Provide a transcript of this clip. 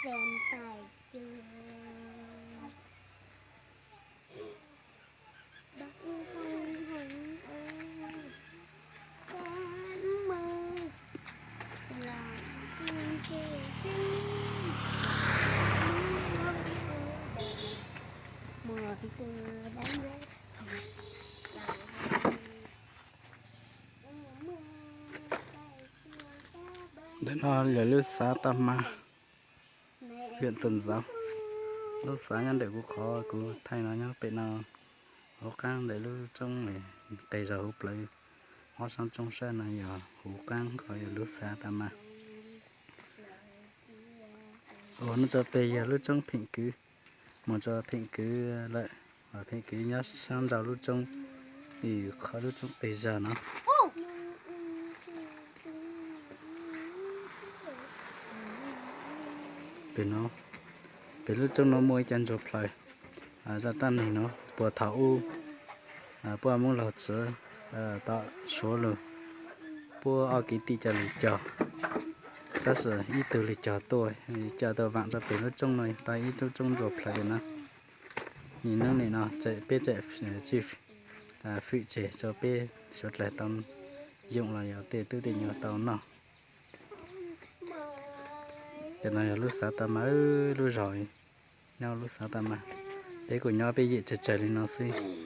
Ntawm no yog lub xav tau mas, hiam Tuam Ntxauv. Lub xav nyob ntawm kuv qhov kuv thaij no nyob pem no, hauv qab ntawm lub roob qis zog huv plawv, ob sab roob sab no yog huv qab qhov yog lub xav tau mas. Uas no tso pem yog lub roob Pheem Kwv, mus tso Pheem Kwv lawm, Pheem Kwv nyob sab nraud lub roob, qhov lub roob qis zog no. Pem no, pem lub roob no muaj ib co ntsuag plhaws, zaj raj neeg no puag thaum ub puab muab laug txwv tom Suav lug, puab ob kwv tij coj lug cog, tab sis ib tug lug cog tuaj, coj tuaj vaam rau pem lub roob no tau ib lub roob ntsuag plhaws na. Nim no nim no peb tseem tswj fwm tseg rau peb suav dlawg tau yoom los yog tej tub tej nyuag tau noj. Cov no yog lub xav tau mas, lub zog nyob lub xav tau mas. Peb kuj nyob peb yim tsawg tsawg li no xwb.